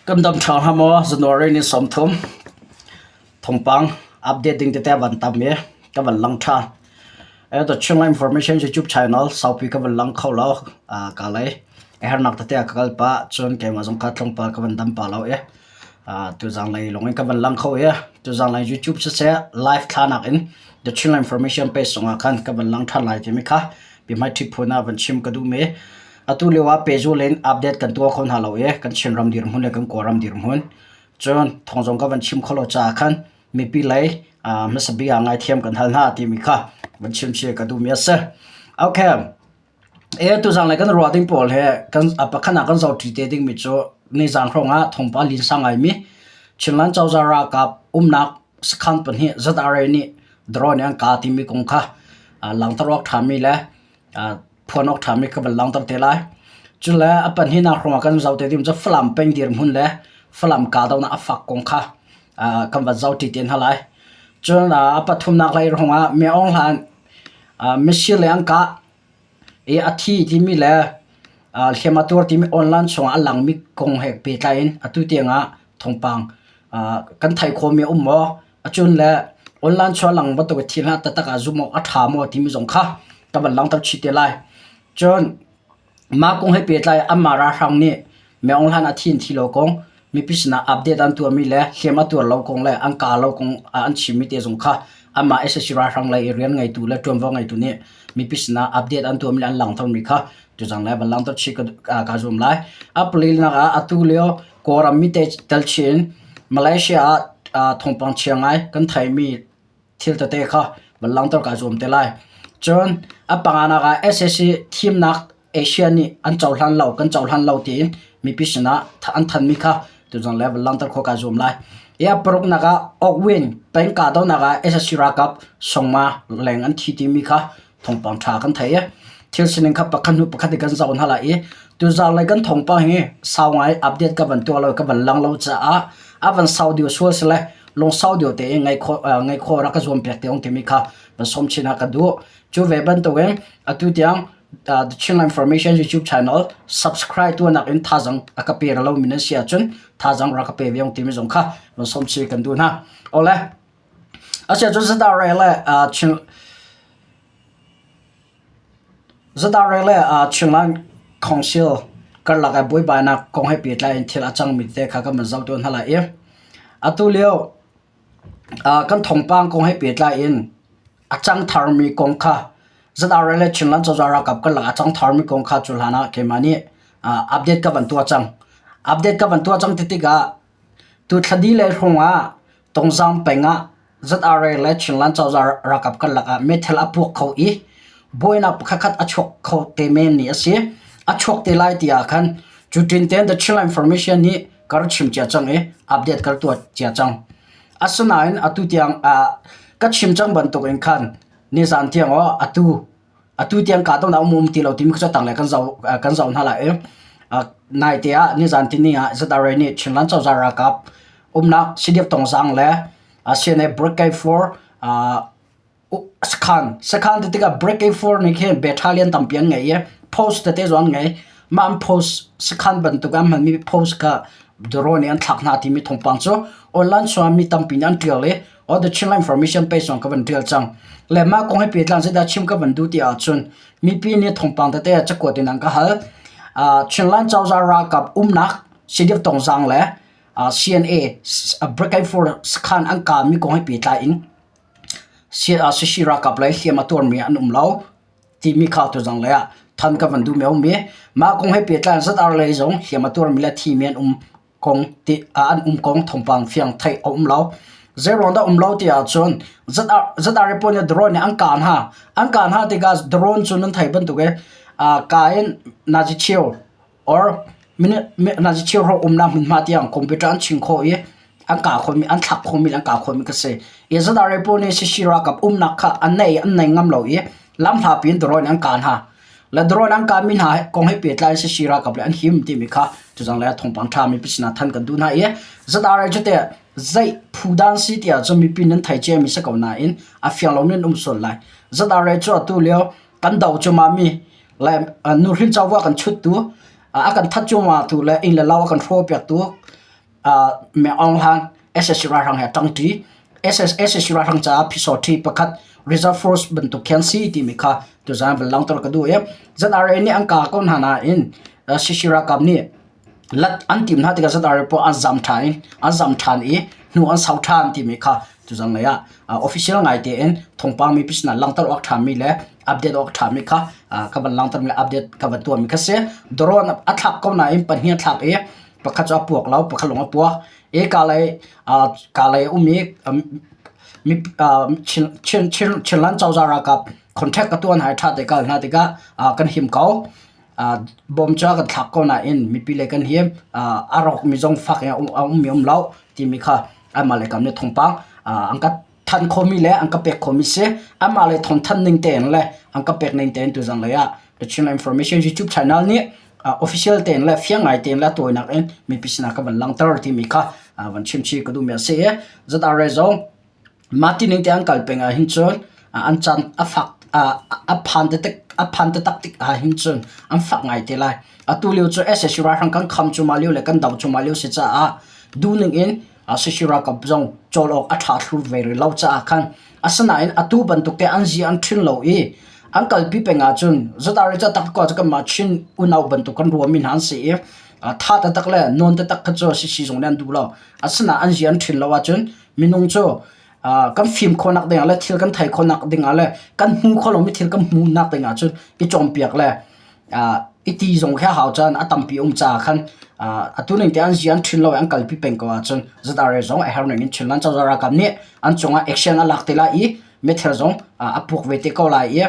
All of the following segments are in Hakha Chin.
Kan dam ṭha hnga maw? January ni 30 thawngpang update ding tete van tam i ka van lang ṭhan. The Chinland Information YouTube channel saupi ka van lang kho lo ka lei. A hernak tete ah ka kal pah cun keimah zong kha tlawmpal ka van dam pah lo i tuzang lei lawng in ka van lang kho i tuzang lei YouTube siseh live thlanak in The Chinland Information page zongah khan ka van lang ṭhan lai timi kha bia ṭhit phun ah van chim ka duh mi. Atu lio ah pehzul in update kan tuah kho hna lo i kan Chinram dirhmun le kan Kawlram dirhmun. Cun thawng zong ka van chim kho lo caah khan mipi lei hmasa bik ah ngaithiam kan hal hna timi kha van chim chih ka duhmi a si. Okay. E tuzang le kan ruah ding pawl he kan pakhat ah kan zohṭi te dingmi cu nizan hrawng ah thawngpang linsa ngaimi Chinland cozah ralkap umnak sakhan pahnih ZRA nih drone an ka timi kong kha langhter awk ṭhami le phuan awk ṭhami ka van langhter te lai. Cule a pahnihnak hrawng ah kan zoh te ding cu Falam peng dirhmun le Falam kahdohnak a fak kong kha kan van zohṭi te hna lai. Cun a pathumnak lei hrawng ah Mi Aung Hlaing missile le an kah i a thi timi le hliam a tuar timi online chungah a langmi kong he pehtlai in atu tiang ah thawngpang kan theih khawhmi a um maw? Acun le online chuah lang bantuk i thil hna taktak ah zumh awk a ṭha maw timi zong kha ka van langhter chih te lai. Cun mah kong he pehtlai anmah ralhrang nih Myo Hlan a thi in thi lo kong mipi sinah update an tuahmi le hliam a tuar lo kong le an kaa lo kong an chimmi te zong kha anmah sac ralhrang lei i rian ngeitu le ṭuanvo ngeitu nih mipi sinah update an tuahmi le an langhtermi kha tuzang le van langhter chih kaa zuam lai. A palinak ah atu lio Kawlram mi tel chih in Malaysia ah thawngpang chia ngai kan theihmi thil tete kha van langhter kaa zuam te lai. Cun a panganak ah sac thimnak Asia nih an cohlan lo, kan cohlan lo tiin mipi sinah an thanmi kha tuzang le van langhter khawh kaa zuam lai. I a paruknak ah Okwin peng kahdohnak ah sac ralkap songma leng an thi timi kha thawngpang ṭha kan thei i thil sining kha pakhat hnu pakhat in kan zoh hna lai i tuzaan lei kan thawngpang hi sau ngai update ka van tuah lo ka van lang lo caah a van sau deuh sual si le lungsau deuh tein ngaih khawh ngaih khawh rak ka zuam piak te ung timi kha van sawm chin ah ka duh. Cu ve bantukin atu tiang The Chinland Information YouTube channel subscribe tuahnak in thazang a ka pe lo mi nan si ahcun thazang rak ka pe ve ung timi zong kha van sawm chin kan duh hna. Ole Asiah cun ZRA le Chin ZRA le Chinland Council karlak ah buaibainak kong he pehtlai in thil a cangmi tete kha kan van zoh tawn hna lai i atu lio kan thawngpang kong he pehtlai in a cang tharmi kong kha ZRA le Chinland cozah ralkap karlak a cang tharmi kong kha cu hlan ah keimah nih update ka van tuah cang. Update ka van tuah cang ti tikah tu thla dih le hrawng ah Tongzang peng ah ZRA le Chinland cozah ralkap karlak ah meithal a puak kho i buainak pakhatkhat a chuak kho te men ni a si. A chuak te lai ti ah khan cu ṭin tein The Chinland Information nih ka rak chim cia cang i update ka rak tuah cia cang. Asinain atu tiang ka chim cang bantuk in khan nizan tiang aw atu Atu tiang kahdohnak um um ti lo timi kha cu tanglei kan zoh kan zoh hna lai i naite ah nizan tini ah ZRA nih Chinland cozah ralkap umnak CDF Tongzang le CNA Brigade 4 sakhan sakhan ti tikah Brigade 4 nih khin battalion tampi an ngei i post tete zong an ngei. Mah an post sakhan bantuk an hmanmi post kha drone nih an thlak hna timi thawngpang cu online chungah mi tampi nih an ṭial i All the Chinland Information page zong ka van ṭial cang. Le mah kong he pehtlai zeidah chim ka van duh ti ahcun mipi nih thawngpang tete cakuat in an ka hal. Chinland cozah ralkap umnak CDF Tongzang le CNA Brigade 4 sakhan an kaami kong he pehtlai in Sisi ralkap lei hliam a tuarmi an um lo timi kha tuzang lei ah than ka van duhmi a um i mah kong he pehtlai in ZR lei zong hliam a tuarmi le thimi an um kong ti an um kong thawngpang fiang theih a um lo. Zeiruang dah um lo ti ahcun ZR pawl nih drone nih an kah hna. An kah hna tikah drone cu nan theih bantuk i ka in nazi cheu or nazi cheu hrawng umnak hmunhma tiang computer an ching khawh i an kah khawhmi an thlak khawhmi le an kah khawhmi ka si. I ZR pawl nih Sisi ralkap umnak kha an nei an nei ngam lo i lamhla piin drone an kah hna. Le drone an kahmi hna kong he pehtlai in Sisi ralkap le an him timi kha tuzang le thawngpang ṭha mipi sinah than kan duh hna i ZRA cu teh zei phu dan si tiah cun mipi nan thei ciami si ko nain a fiang lomi an um sual lai. ZRA cu atu lio kan do cuahmah mi le nuhrin covo a kan chuttu a kan that cuahmah tu le inn le lo a kan hrawhpiaktu. Meng Aung Hlaing SSC ralhrang he ṭangṭi SSC ralhrang caah phisawṭhi pakhat Reserve Force bantuk khi an si timi kha tuzaan van langhter ka duh i ZRA nih an kah ko hna nain CC ralkap nih lat an tim hna tikah ZRA pawl an zam ṭhan i an zam ṭhan i hnu an sau ṭhan timi kha tuzaan lei ah official ngai tein thawngpang mipi sinah langhter awk ṭhami le update awk ṭhami kha ka van langhter mi le update ka van tuahmi kha si. Drone a thlak ko nain pahnih a thlak i pakhat cu a puak lo pakhat lawng a puak. I kalay um i Chinland cozah ralkap contract ka tuan hai ṭha te kal hna tikah kan him ko. Bom cu a kan thlak ko nain mipi lei kan him. A rawkmi zong fak in a ummi um lo timi kha anmah lei kam nih thawngpang an ka thanh khawhmi le an ka pek khawhmi si. Anmah lei thawngthanh ning tein le an ka pek ning tein tuzan lei ah The Chinland Information YouTube channel nih official tein le fiang ngai tein le tawinak in mipi sinah ka van langhter timi kha van chim chih ka duhmi a si i ZRA zong mah ti ning te an kal peng ahhin cun an caan a fak a phan taktak a phan taktak tik ahhin cun an fak ngai te lai. Atu lio cu sac ralhrang kan kham cuahmah lio le kan doh cuahmah lio si caah duhning in sac ralkap zong cawl awk a ṭha thlu ve rih lo caah khan asinain atu bantuk te an zi an ṭhin lo i an kalpi peng ahcun ZRA cu tak ko cu kanmah Chin unau bantuk kan ruahmi hna an si i tha taktak le nawn taktak kha cu CC zong nih an duh lo. Asinain an zi an ṭhin lo ahcun minung cu kan fim khawhnak dingah le thil kan theih khawhnak dingah le kan hmu kho lomi thil kan hmuhnak dingah cun i cawnpiak le i ti zong khi a hau caan a tampi um caah khan atu ning te an zi an ṭhin lo i an kalpi peng ko ahcun ZRA zong a herh ning in Chinland cozah ralkap nih an cungah action a lak te lai i meithal zong a puak ve te ko lai i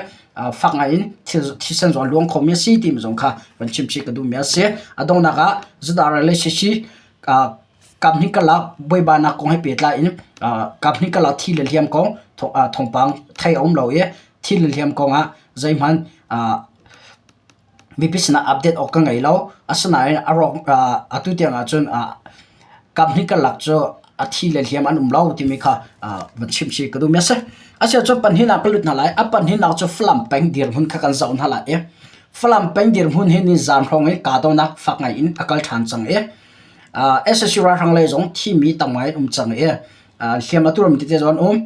fak ngai in thisen zong a luang khomi a si timi zong kha van chimchih ka duhmi a si. A donghnak ah ZRA le CC Kaphnih karlak buaibainak kong he pehtlai in kaphnih karlak thi le hliam kong thawngpang theih a um lo i thi le hliam kong ah zeihmanh mipi sinah update awk ka ngei lo. Asinain a rawk atu tiang ahcun kaphnih karlak cu a thi le hliam an um lo timi kha van chim chih ka duhmi a si. Asiahcun pahnihnak ka lut hna lai. A pahnihnak cu Falam peng dirhmun kha kan zoh hna lai i Falam peng dirhmun hi nizaan hrawng i kahdohnak fak ngai in a kal ṭhan cang i sac ralhrang lei zong thimi tam ngai an um cang i hliam a tuarmi tete zong an um.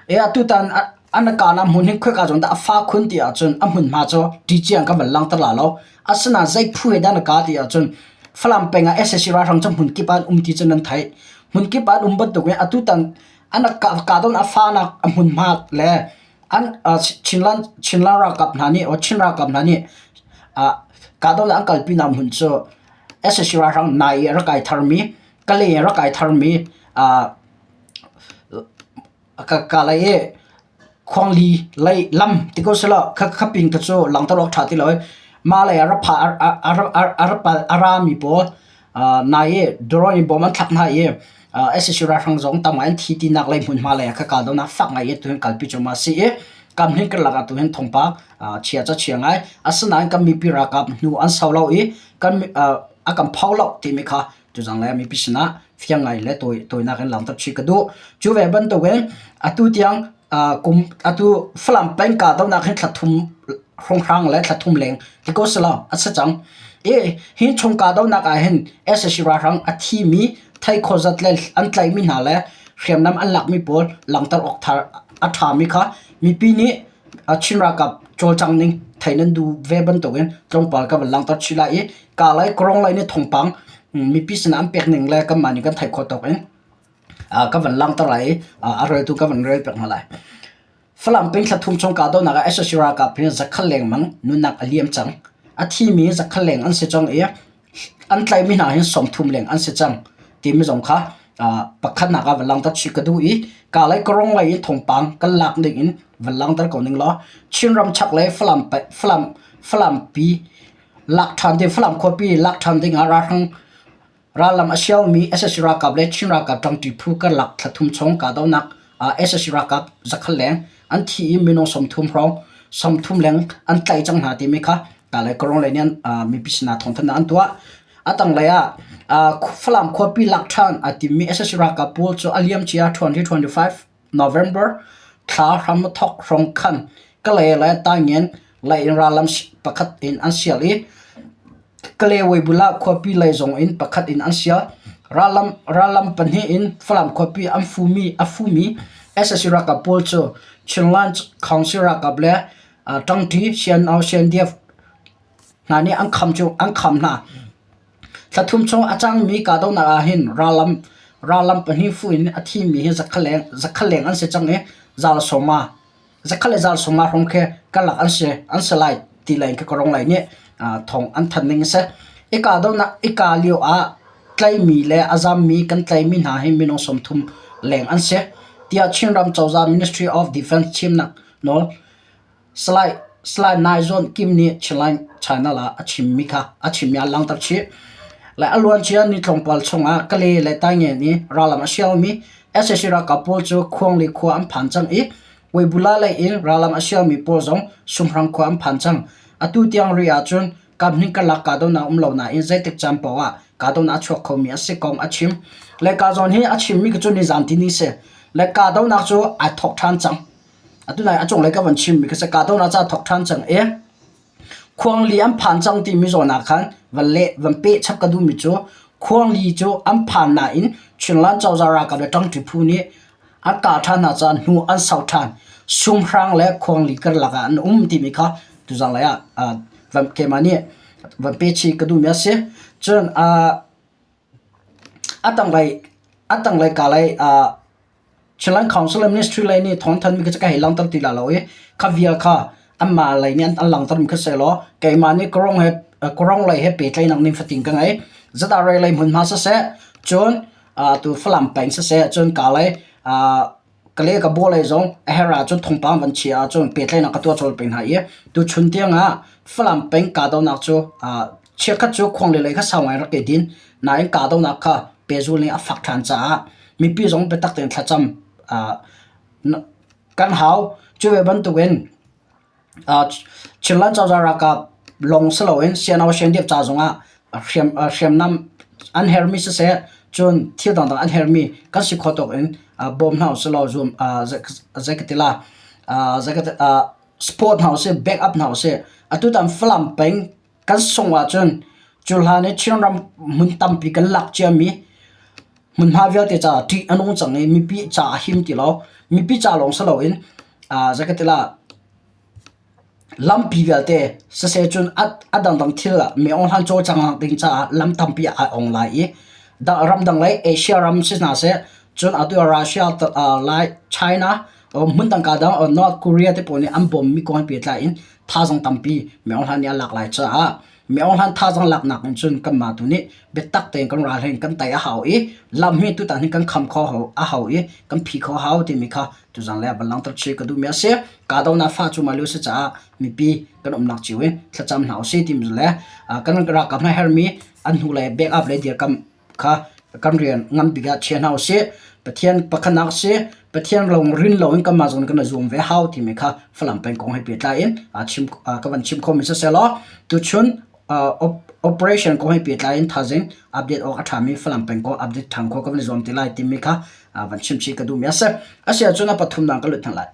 I atutan an kahnak hmun hi khoika zawn dah a fa khun ti ahcun a hmunhma cu ṭici an kan van langhter la lo. Asinain zei phu he dah na kah ti ahcun Falam peng ah sac ralhrang cu hmunkip ah an um ti cu nan theih. Hmunkip ah an um bantuk in atutan an kahdohnak a fahnak a hmunhma le an Chinland Chinland ralkap hna nih or Chin ralkap hna nih kahdohnak an kalpinak hmun cu sac ralhrang nai i a rak kai tharmi Kalay i a rak kai tharmi Kalay i Khuangli lei lam ti ko selaw khaping kha cu langhter awk ṭha ti lo i mah lei ah a rami pawl nai i drone in bom an thlak hna i sac ralhrang zong tam ngai an thi tinak lei hmunhma lei ah kha kahdohnak fak ngai in tuhin kalpi cuahmah a si i kam hin karlak ah tuhin thawngpang chia cu a chia ngai. Asinain kan mipi ralkap hnu an sau lo i kan a kan pho lo timi kha tuzang le mipi sinah fiang ngai le tawinak in langhter chih ka duh. Cu ve bantukin atu tiang kum atu Falam peng kahdohnak hin thla thum hrawnghrang le thla thum leng ti ko selaw a si cang. I hi chung kahdohnak ah hin sac ralhrang a thimi thei kho zat le an tlaihmi hna le hriamnam an lakmi pawl langhter awk thar a ṭhami kha mipi nih Chin ralkap cawlcang ning thei nan duh ve bantukin tlawmpal ka van langhter chih lai i Kalay Kawrong lei nih thawngpang mipi sinah an pek ning le kanmah nih kan theih khawh tawk in ka van langhter lai i a reltu ka van rel piak hna lai. Falam peng thla thum chung kahdohnak ah sac ralkap hi zakhat lengmang nunnak a liam cang. A thimi zakhat leng an si cang i an tlaihmi hna hi 30 leng an si cang timi zong kha pakhatnak ah van langhter chih ka duh i Kalay Kawrong lei in thawngpang kan lak ning in van langhter ko ning law Chinram chaklei Falam Falam Falampi lak ṭhan ding Falam khuapi lak ṭhan ding ah ralhrang rallam a siaumi sac ralkap le Chin ralkap ṭangṭi phu karlak thla thum chung kahdohnak ah sac ralkap zakhat leng an thi i minung 30 hrawng 30 leng an tlaih cang hna timi kha Kalay Kawrong lei nih mipi sinah thawngthanhnak an tuah. A tanglei ah Falam khuapi lak ṭhan aa timmi sac ralkap pawl cu a liamcia 2025 November thla hram a thawk hrawng khan Kalay le Taingen lei in rallam pakhat in an sial i Kalay Weibul ah khuapi lei zong in pakhat in an sial. Rallam pahnih in Falam khuapi an fumi a fumi sac ralkap pawl cu Chinland Council ralkap le ṭangṭi CNO CNDF hna nih an kham cu an kham hna. Thla thum chung a cangmi kahdohnak ah hin rallam rallam pahnih fu in a thimi hi zakhat leng an si cang i zal sawma zakhat le zal sawma hrawng khi karlak an si an si lai ti lei khi ka rong lei nih thawng an thanh ning a si. I kahdohnak i kah lio ah tlaihmi le a zammi kan tlaihmi hna hi minung 30 leng an si tiah Chinram cozah Ministry of Defense chimnak nawl Salai Salai Nai Zawn Kim nih Chinland Channel ah a chimmi kha a chimmi a langhter chih. Le a luancia ni tlawmpal chungah Kale le Taingen i rallam a sialmi sac ralkap pawl cu Khuangli khua an phan cang i Weibula lei in rallam a sialmi pawl zong Sumhrang khua an phan cang. Atu tiang rih ahcun kaphnih karlak kahdohnak um lo nain zeitik caan paoh ah kahdohnak a chuak khomi a si kong a chim. Le ka zawn hi a chimmi cu nizan tini si. Le kahdohnak cu ai thawk ṭhan cang. Atu nai a cunglei ka van chimmi kha si kahdohnak ca thawk ṭhan cang i Khuangli an phan cang timi zawn ah khan van leh van peh chap ka duhmi cu Khuangli cu an phan nain Chinland cozah ralkap le ṭangṭi phu nih an kah ṭhan hna caah hnu an sau ṭhan. Sumhrang le Khuangli karlak ah an um timi kha tuzanglei ah van keimah nih van peh chih ka duhmi a si. Cun a tanglei a tanglei ka lei Chinland Council le Ministry lei nih thawngthanhmi kha ka hei langhter ti lai lo i kha vial kha anmah lei nih an langhtermi kha sehlaw keimah nih Kawrong he Kawrong lei he pehtlaihnak nifatin ka ngei. Zadarei lei hmunhma siseh, cun tu Falam peng siseh, cun ka lei Kale ka baw lei zong a herh ahcun thawngpang van chia ahcun pehtlaihnak ka tuah colh peng hna i tuchun tiangah Falam peng kahdohnak cu chiakhat cu khuang lei kha sau ngai rak i din nain kahdohnak kha pehzul nih a fak ṭhan caah mipi zong biatak tein thlacam kan hau. Cu ve bantukin Chinland cozah ralkap lawng si loin CNO Shendiap ca zongah hriamnam an herhmi siseh cun thil dangdang an herhmi kan si khawh tawk in bawm hna usih law zuam zei ka ti la support hna usih back up hna usih. Atutan Falam peng kan sungh ahcun cu hlan i Chinram hmun tampi kan lak ciami hmunhma vialte caah ṭih a nung cang i mipi ca a him ti lo. Mipi ca lawng si loin zei ka ti la lampi vialte siseh cun a dangdang thil ah mi aung hlan cawlcangh ding caah lam tampi ai ong lai i ramdang lei Asia ram si hna seh cun atu ah Russia lai China hmun dang ka dang North Korea te pawl nih an bawmmi kong he pehtlai in thazaang tampi Mi Aung Hlaing nih a lak lai caah Mi Aung Hlaing thazaang laknak in cun kanmah tu nih biatak tein kan ral hin kan tei a hau i lam hi tutan hin kan kham kho a hau i kan phi kho a hau timi kha tuzan le van langhter chih ka duhmi a si. Kahdohnak fa cu mah lio si caah mipi kan umnak cio in thlacam hna usih timi le kan ralkap hna herhmi an hnulei back up le dirkamh kha kan rian nganbik ah chia hna usih. Pathian pakhatnak si Pathian lawng rin loin kanmah zong kan i zuam ve hau timi kha Falam peng kong he pehtlai in chim ka van chim khomi siseh law tuchun operation kong he pehtlai in thaizing update awk a ṭhami Falam peng kong update ṭhan khawh ka van i zuam te lai timi kha van chim chih ka duhmi a si. A si ahcun a pathumnak ka lut hna lai.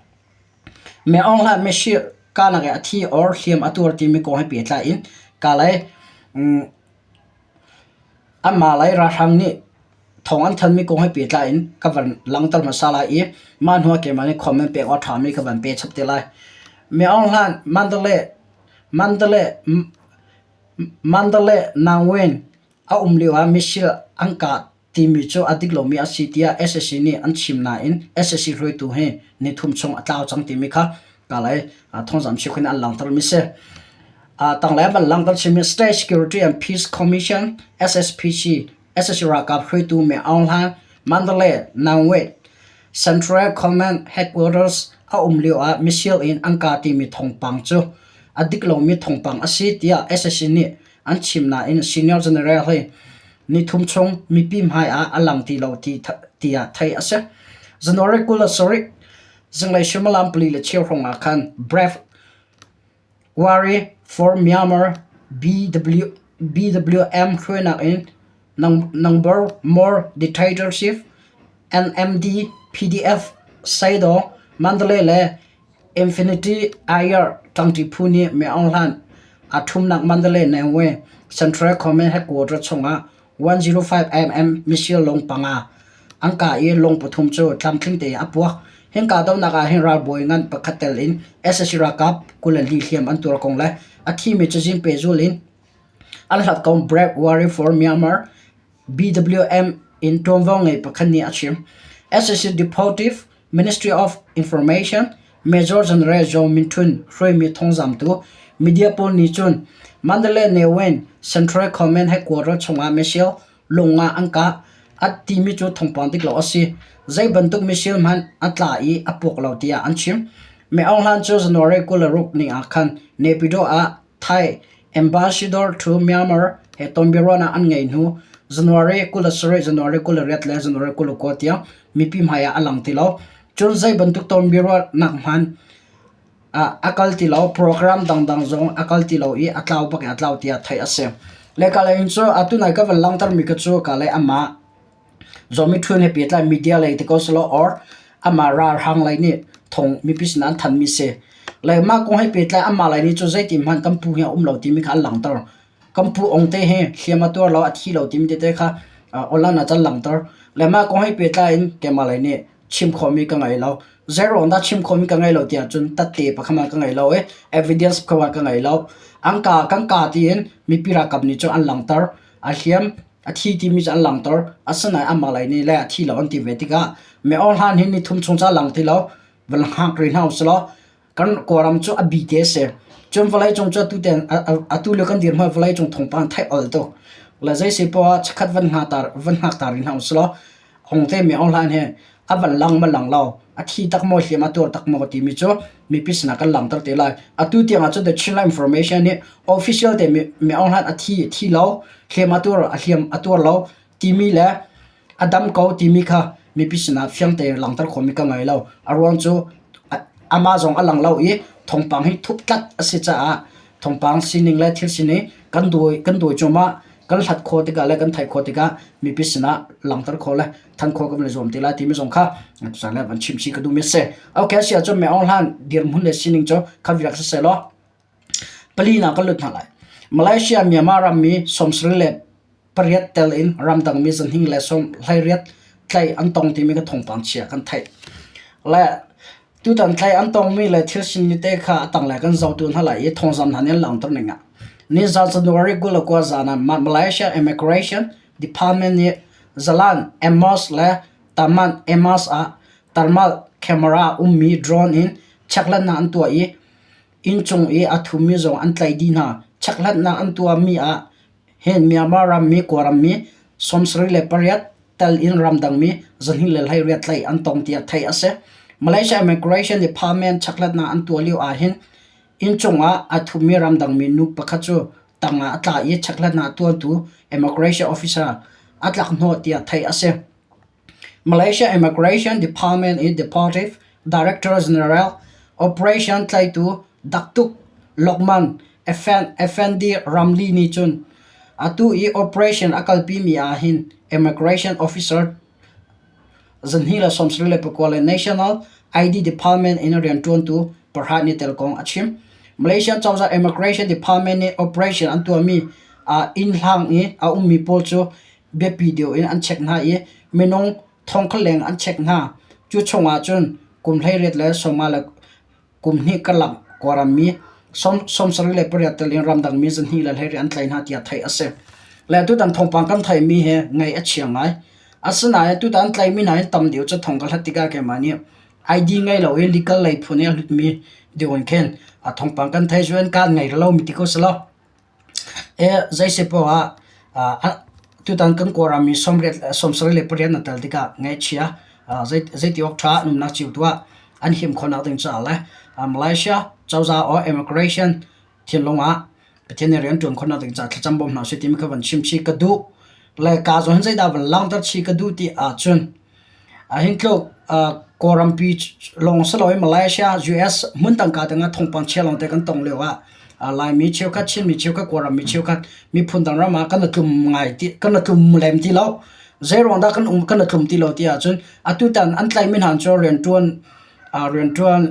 Me Aung Hlaing Messi kahnak i a thi or hliam a tuar timi kong he pehtlai in ka lei Anmah lei ralhrang nih thawng an thanmi kong he pehtlai in ka van langhter hmasa lai i mah hnu ah keimah nih comment pek awk a ṭhami ka van pe chap te lai. Mi Aung Hlaing Mandalay Mandalay Mandalay Nangwen a um lio ah missile an kah timi cu a dik lomi a si tiah sac nih an chim nain sac hruaitu hi nithum chung a tlau cang timi kha kalay thawngzamh chikhun an langhtermi si. Tanglei ah van langhter chimmi State Security and Peace Commission SSPC sac ralkap hruaitu Me Aung Hlaing Mandalay Nangwet Central Command Headquarters a um lio ah missile in an kah timi thawngpang cu a dik lomi thawngpang a si tiah sac nih an chim nain Senior General hi nithum chung mipi hmai ah a lang ti lo tiah theih a si. January 27 zinglei suimilam pali le cheu hrawng ah khan Brave Warri for Myanmar BW, BWM hruainak in Number More Dictatorship NMD PDF Saidaw Mandalay le Infinity Air ṭangṭi phu nih Mi Aung Hlaing aa ṭhumnak Mandalay Nengwe Central Command Headquarters chungah 105mm missile lung panga an kah i lung pathum cu tlamtling tein a puak. Hin kahdohnak ah hin ralbawi ngan pakhat tel in sac ralkap 24 hliam an tuar kong le a thimi cazin pehzulh in an hlat ko. Brave Warrior for Myanmar BWM in ṭuanvo ngei pakhat nih a chim. Sac Deportive Ministry of Information Major General Zaw Min Htun hruaimi thawngzamtu media pawl nih cun Mandalay Newin Central Command Headquarter chungah missile lung ah an kah. A timi cu thawngpang dik lo a si. Zei bantuk missile hmanh a tla i a puak lo tiah an chim. Min Aung Hlaing cu January 26 ni ah khan Naypyidaw ah Thai Ambassador to Myanmar he tonbiaruahnak an ngeih hnu January 27, January 28 le January 29 tiang mipi hmai ah a lang ti lo. Cun zei bantuk tonbiaruahnak hmanh a kal ti lo. Program dangdang zong a kal ti lo i a tlau bak in a tlau tiah theih a si. Le ka lei in cu atu nai ka van langhtermi ka cu ka lei amah Zawmi Ṭhun he pehtlai media lei ti ko selaw or amah ralhrang lei nih thong mipi sinah an thanmi si. Le mah kong he pehtlai amah lei nih cun zeitin hmanh kan pu hi a um lo timi kha an langhter. Kan pu ong te hi hliam a tuar lo, a thi lo timi tete kha online ah cun langhter. Le mah kong he pehtlai in keimah lei nih chim khawhmi ka ngei lo. Zeiruang dah chim khawhmi ka ngei lo tiah cun tatte pakhat hmanh ka ngei lo i evidence pakhat hmanh ka ngei lo. An ka kan ka tiin mipi ralkap nih cun an langhter. A hliam A thi timi cu an langhter. Asinain amah lei nih le a thi lo an ti ve tikah Myo Hlan hi nithum chung ca lang ti lo van hngak rih hna usih law kan Kawlram cu a bi te a si. Cun vawleicung cu atu tiang atu lio kan dirhmun vawleicung thawngpang theih ol tuk. Le zei si poah chikkhat van hngak ta van hngak ta rih hna usih law Hong te Myo Hlan hi a van lang ma lang lo a thi tak maw hliam a tuar tak maw timi cu mipi sinah kan langhter te lai. Atu tiang ah cun The Chinland Information nih official te mi Aung Hlan a thi thi lo hliam a tuar a hliam a tuar lo timi le a dam ko timi kha mipi sinah fiang tein langhter khawhmi ka ngei lo. A ruang cu amah zong a lang lo i thawngpang hi thup tlat a si caah thawngpang sining le thil sining kan dawi kan dawi cuahmah kan hlat khawh tikah le kan theih khawh tikah mipi sinah langhter khawh le than khawh kan i zuam te lai timi zong kha tutan le van chim chih ka duhmi a si. Okay si ahcun Mei Aung Hlan dirhmun le sining cu kha viak si seh law pali na kan lut hna lai. Malaysia Myanmar rammi 78 tel in ramdangmi zahnih le sawm hleiriat tlaih an tong timi ka thawngpang chia kan theih. Le tutan tlaih an tongmi le thil sining te kha a tanglei kan zohtu hna lai i thawngzam hna nih an langhter ning ah nizan January 29 zan ah Malaysia Immigration Department nih Jalan Amos le Taman Emas ah thermal camera ummi drone in chekhlatnak an tuah i innchung i a thumi zong an tlaih dih hna. Chekhlatnak an tuahmi ah hin Myanmar rammi Kawlrammi 78 tel in ramdangmi 218 tlaih an tong tiah theih a si. Malaysia Immigration Department chekhlatnak an tuah lio ahhin innchung ah a thumi ramdangmi nu pakhat cu tangah a tla i chekhlatnak tuahtu immigration officer a tlak hnawh tiah theih a si. Malaysia Immigration Department i Deportive Director General Operation tlaitu Datuk Lokman Effendi Ramli nih cun atu i operation a kalpimi ah hin immigration officer 279 le National ID Department in rianṭuantu pahra nih tel kong a chim. Malaysia cozah Immigration Department nih operation an tuahmi ah inn hlang i a ummi pawl cu biapi deuh in an check hna i minung thongkhat leng an check hna. Cu chungah cun kum 18 le 15 le kum hnih karlak Kawlrammi 78 tel in ramdangmi 2 le an tlaih hna tiah theih a si. Le tutan thawngpang kan theihmi hi ngaih a chia ngai. Asinain tutan tlaihmi hna hi tam deuh cu thong ka hlat tikah keimah nih ID ngei lo i legal lei phun i a hlutmi deuh in khin a thawngpang kan theih cu kan ngei lomi ti ko si lo. Zei poah ah tutan kan Kawlram mi 78 na tel tikah ngaihchia zeiti awk ṭha nunnak cio tuah an him khawhnak ding caah le Malaysia cozah or immigration thinlung ah Pathian nih rian ṭuan khawhnak ding caah thlacam bawm hna usih timi kha van chim chih ka duh. Le ka zawn hin zeidah van langhter chih ka duh ti ahcun Hin tluk Kawlrampi lawng si loin Malaysia, US hmun tangka dang ah thawngpang chia lawngte kan tong lio ah Laimi cheukhat, Chinmi cheukhat, Kawlrammi cheukhat miphun dang ram ah kan i tlum ngai ti kan i tlum lem ti lo. Zeiruang dah kan um kan i tlum ti lo ti ahcun atutan an tlaihmi hna cu rianṭuan rianṭuan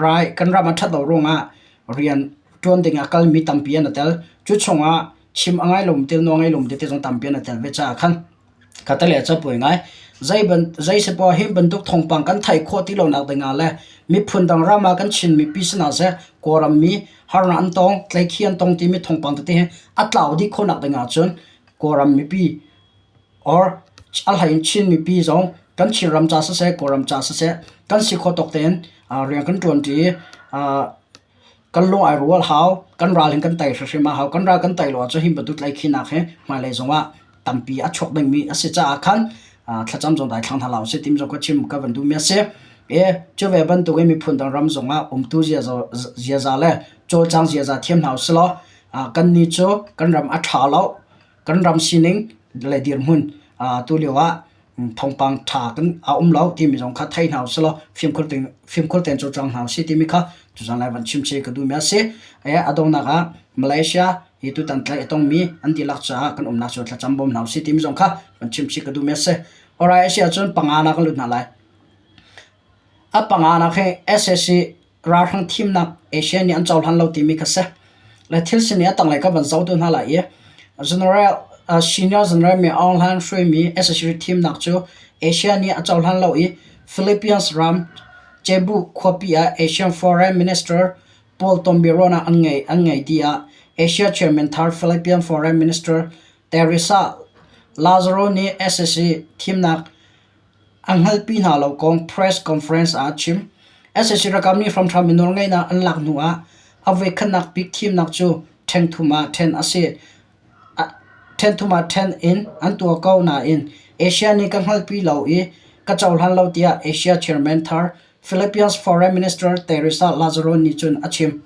rai kan ram a ṭhat lo ruangah rian ṭuan ding ah kalmi tampi an i tel. Cu chungah. Chim a ngai lomi te nawl ngei lomi tete zong tampi an i tel ve caah khan ka te le capuai ngai. Zei ban zei si poah hi bantuk thawngpang kan theih khawh ti lonak ding ah le miphun dang ram ah kan Chin mipi sinah seh Kawlram mi harnak an tong, tlaihkhih an tong timi thawngpang tete hi a tlau dih khawhnak ding ahcun Kawlram mipi or a hlei in Chin mipi zong kan Chinram ca siseh, Kawlram ca siseh kan si khawh tawk tein rian kan ṭuanṭi i kan lung ai rual hau, kan ral hin kan tei hrimhrim a hau. Kan ral kan tei lo ahcun hi bantuk tlaihkhihnak hi hmailei zongah tampi a chuak dingmi a si caah khan thlacam zong dai thlang hna hlah usih timi zong ka chim ka van duhmi a si. E cu ve bantukin miphun dang ram zongah umtu ziaza le cawlcang ziaza thiam hna usih law kannih cu kan ram a ṭha lo. Kan ram sining le dirhmun tulio ah thawngpang ṭha kan a um lo timi zong kha thei hna usih law fimkhur tein fimkhur tein cawlcang hna usih timi kha tuzan lai van chim chih ka duhmi a si. A donghnak ah Malaysia hi tutan tlaih a tongmi an dihlak caah kan umnak cu thlacam bawm hna usih timi zong kha van chim chih ka duhmi a si. Alright, a si ahcun panga nak kan lut hna lai. A panga nak hi sac ralhrang thimnak Asia nih an cohlan lo timi kha si. Le thil sining a tanglei ka van zoh tu hna lai i General Senior General Min Aung Hlaing hruaimi sac thimnak cu Asia nih a cohlan lo i Philippines ram Cebu khuapi ah Asian Foreign Minister pawl tonbiaruahnak an ngei an ngei tiah Asia Chairman thar Philippine Foreign Minister Teresa Lazaro nih sac thimnak A hngalhpi hna lo kong press conference ah a chim. Sac ralkap nih hramhram in nawlngeihnak an lak hnu ah a voikhatnak bik thimnak cu ṭhenthum ah ṭhen a si. Ṭhenthum ah ṭhen in an tuah ko nain Asia nih ka hngalhpi lo i ka cohlan lo tiah Asia chairman thar Philippines Foreign Minister Teresa Lazaro nih cun a chim.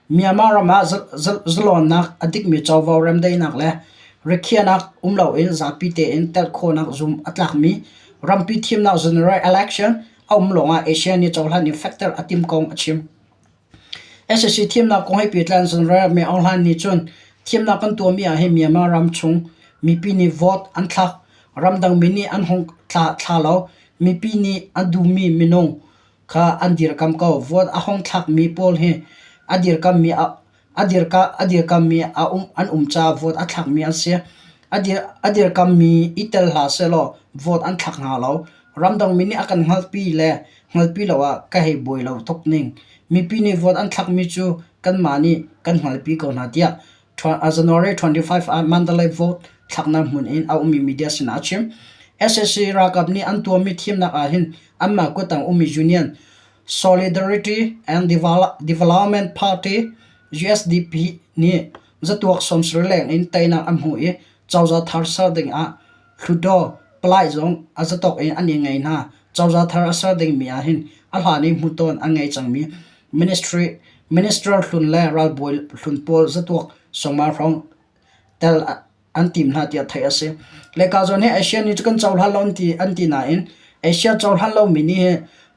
Myanmar ram ah zalawnnak, a dikmi covo remdaihnak le rikhiahnak um loin zapi tein telh khawhnak zum a tlakmi rampi thimnak general election a um lawngah Asia nih cohlan in fekter a timh kong a chim. Sac thimnak kong he pehtlai in General Min Aung Hlaing nih cun thimnak kan tuahmi ah hin Myanmar ram chung mipi nih vote an thlak, ramdangmi nih an hung thla lo, mipi nih an duhmi minung kha an dirkamh ko. Vote a hung thlakmi pawl hi a dirkamhmi a dirkamhmi a um an um caah vote a thlakmi an si. A dirkamhmi i tel hlah sehlaw vote an thlak hnga lo. Ramdangmi nih a kan hngalhpi le hngalhpi lo ah ka hei buai lo tuk ning. Mipi nih vote an thlakmi cu kanmah nih kan hngalhpi ko hna tiah January 25 ah Mandalay vote thlaknak hmun in a ummi media sinah a chim. Sac ralkap nih an tuahmi thimnak ah hin anmah kuttang ummi Union Solidarity and Development Party USDP nih zatuak 70 leng in teinak an hmuh i cozah thar ser ding ah Hluttaw palai zong a zatawk in an i ngei hna. Cozah thar a ser dingmi ah hin a hlan i hmuhton a ngei cangmi ministry minister hlun le ralbawi hlun pawl zatuak sawmnga hrawng tel an tim hna tiah theih a si. Leka zawn hi Asia nih cu kan cohlan lo an ti nain Asia cohlan lomi nih hi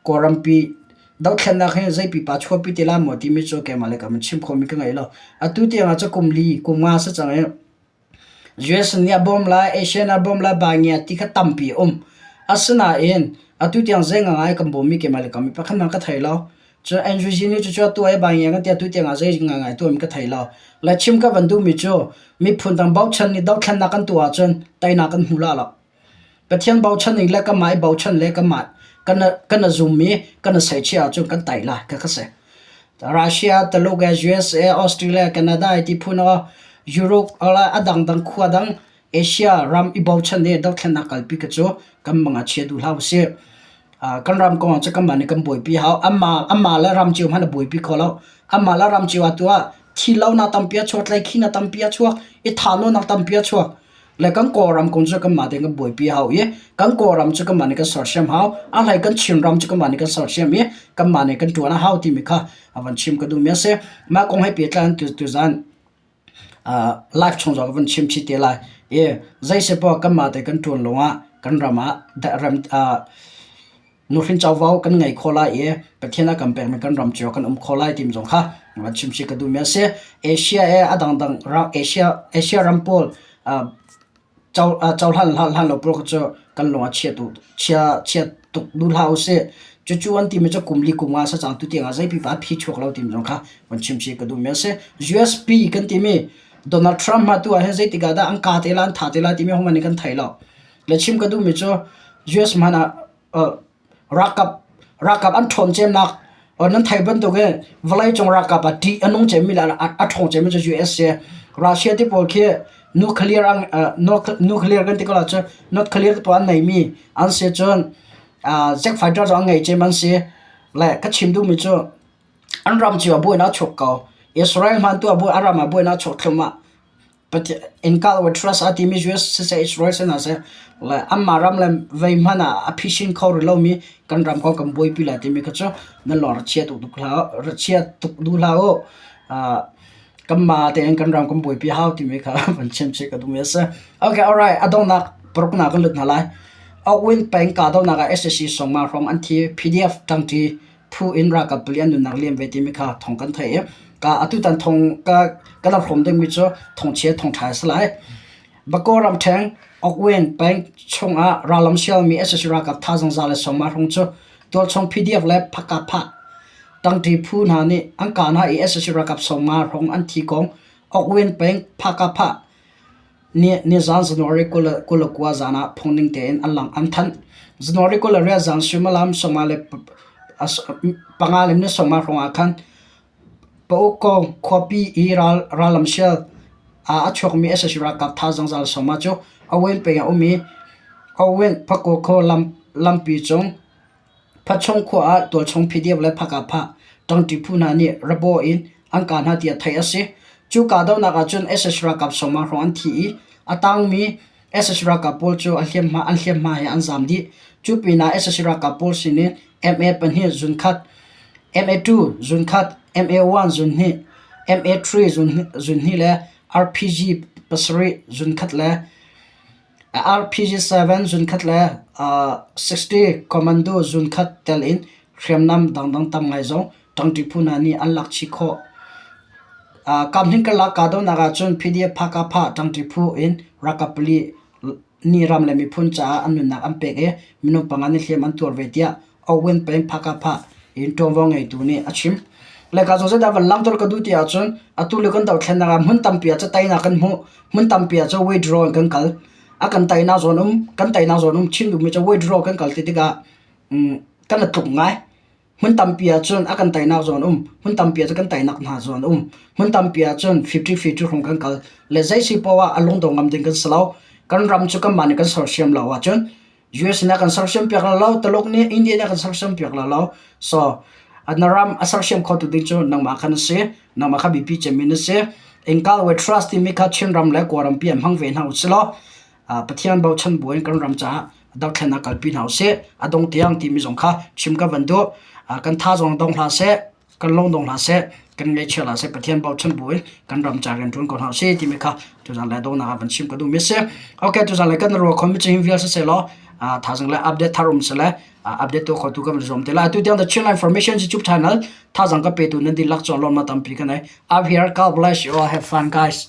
Kawlrampi dothlennak hi zei pipa chuahpi ti lai maw timi cu keimah le keimah chim khawhmi ka ngei lo. Atu tiang ah cu kum li kum nga si cang i US nih a bawm lai, Asia nih a bawm lai, Bangia ti kha tampi a um. Asinain atu tiang zei ngangai kan bawmmi keimah le keimah pakhat hmanh ka thei lo. Cun NUG nih cucu a tuah i Bangia kan ti atu tiang ah zei ngangai tuahmi ka thei lo. Le chim ka van duhmi cu miphun dang bochan nih dothlennak kan tuah ahcun teinak kan hmu la lo. Pathian bochan ning le kanmah i bochan le kanmah kan i zum i kan i seichiah ahcun kan tei lai ka si. Russia, Taluk, USA, Australia, Canada ti phun ah Europe a dangdang khua dang Asia ram i bochan i dothlennak kalpi ka cu kan mang a chia duh hlah usih. Kan ram kong ah cun kanmah nih kan buaipi hau. Amah le ram cio hmanh a buaipi kho lo. Amah le ram cio ah tu ah thihlonak tampi a chuak, tlaihkhihnak tampi a chuak, i thahnawnnak tampi a chuak. Le kan Kawlram kong cu kanmah tein kan buaipi hau i kan Kawlram cu kanmah nih kan sersiam hau. A hlei kan Chinram cu kanmah nih kan sersiam i kanmah nih kan ṭuan a hau timi kha a van chim ka duhmi a si. Mah kong he pehtlai in tuzan live chung zong ka van chim chih te lai. I zeisepaw kanmah te kan ṭuan lawngah kan ram ah ram nuhrin covo kan ngei kho lai i Pathian a kan pekmi kan ram cio kan um kho lai timi zong kha van chim chih ka duhmi a si. Asia e a dangdang ram Asia Asia ram pawl cohlan hlan lo pawl cu kan lung a chia tuk chia chia tuk duh hlah usih. Cucu an timi cu kum li kum nga sa cang tu tiang ah zei pipa a phi chuak lo timi zong kha van chim chih ka duhmi a si. USP kan timi Donald Trump hma tu ah hin zeitik ah dah an ka te la an tha te la timi hohmanh nih kan thei lo. Le chim ka duhmi cu US hmanh ah ralkap ralkap an ṭhawn cemnak nan thei bantuk in vawleicung ralkap ah ṭih a nung cemmi le a ṭhawng cemmi cu US si. Russia ti pawl khi nuclear nuclear kan ti ko ahcun nuclear pawl an neimi an si cun jet fighter zong an ngei cem an si. Le ka chim duhmi cu an ram cio ah buainak a chuak ko. Israel hmanh tu ah a ram ah buainak a chuak thluahmah. In God we trust a timi US siseh Israel si hna seh le anmah ram le vei hmanh ah a phisin kho rih lomi kan ram ko kan buaipi lai timi kha cu nan lawng ra chia tuk hlah ra chia tuk duh hlah u. Kanmah tein kan ram kan buaipi hau timi kha van chim chih ka duhmi a si. Okay, alright, a donghnak paruknak kan lut hna lai. Okwin peng kahdohnak ah sac sawmnga hrawng an thi. PDF ṭangṭi phu in ralkap pali an nunnak liam ve timi kha thawng kan theih i ka atutan thong ka kan rak hrawm dingmi cu thongchia thongṭha a si lai. Bako ramṭheng Okwin peng chungah rallam sialmi sac ralkap thazang za le sawmnga hrawng cu tualchung PDF le Phakapha ṭangṭi phu hna nih an kah hna i sac ralkap 50 hrawng an thi kong Okwin peng Phakapha Nizan January 29 zan ah phungning tein an lang an thanh. January 28 zan suimilam 45 hrawng ah khan Paukong khuapi i rallamsial ah a chuakmi sac ralkap thazaang zal sawma cu Awen peng ah a um i Awen Phakawkhaw lampi cung Phatchung khua ah tualchung PDF le Phakapha ṭangṭi phu hna nih rabaw in an kah hna tiah theih a si. Cu kahdohnak ahcun sac ralkap sawmnga hrawng an thi i a tangmi sac ralkap pawl cu an hliamhma he an zaam dih. Cu pinah sac ralkap pawl sinin MA-pahnih zunkhat, MA-2 zunkhat, MA-1 zunhnih, MA-3 zunhnih le RPG pasarih zunkhat le RPG-7 zunkhat le 60 Commando zunkhat tel in hriamnam dangdang tam ngai zong ṭangṭi phu hna nih an lak chih khawh. Kamhning karlak kahdohnak ahcun PDF Phakapha ṭangṭi phu in ralkap pali nih ram le miphun caah an nunnak an pek i minung panga nih hliam an tuar ve tiah Owin peng Phakapha in ṭuanvo ngeitu nih a chim. Le ka zong zeidah van langhter ka duh ti ahcun atu lio kan dohthlennak ah hmun tampi ah cateinak kan hmuh. Hmun tampi ah cu withdraw in kan kal. A kan teinak zawn um, kan teinak zawn um chim duhmi cu withdraw kan kal ti tikah kan i tluk ngai. Hmun tampi ahcun a kan teinak zawn um, hmun tampi ahcun kan teinak hna zawn um. Hmun tampi ahcun 50-50 hrawng kan kal. Le zei si poah ah a lungdong ngam ding kan si lo. Kan ram cu kanmah nih kan sersiam lo ahcun US nih a kan sersiam piak la lo, Tuluk nih India nih a kan sersiam piak la lo. So na ram a sersiam khotu ding cu nangmah kha na si. Nangmah kha biapi cemmi na si. In God we trust timi kha Chinram le Kawlram pi an hmang ve hna u silaw Pathian bochan buin kan ram caah dothlennak kalpi hna usih. A dong tiang timi zong kha chim ka van duh. Kan tha zong dong hlah seh. Kan lung dong hlah seh, kan ngaihchia hlah seh, Pathian bochan buin kan ram ca rian ṭuan ko hna usih timi kha tuzan le donghnak ah van chim ka duhmi a si. Okay, tuzan le kan ruah khomi cu hin vial siseh law thazang le update thar um sile update tu khotu kan zuam te lai. Atu tiang the Chinland Information YouTube channel thazang ka petu nan dihlak cu lawmnak tampi ka nei. Up here, God bless you all. Have fun guys.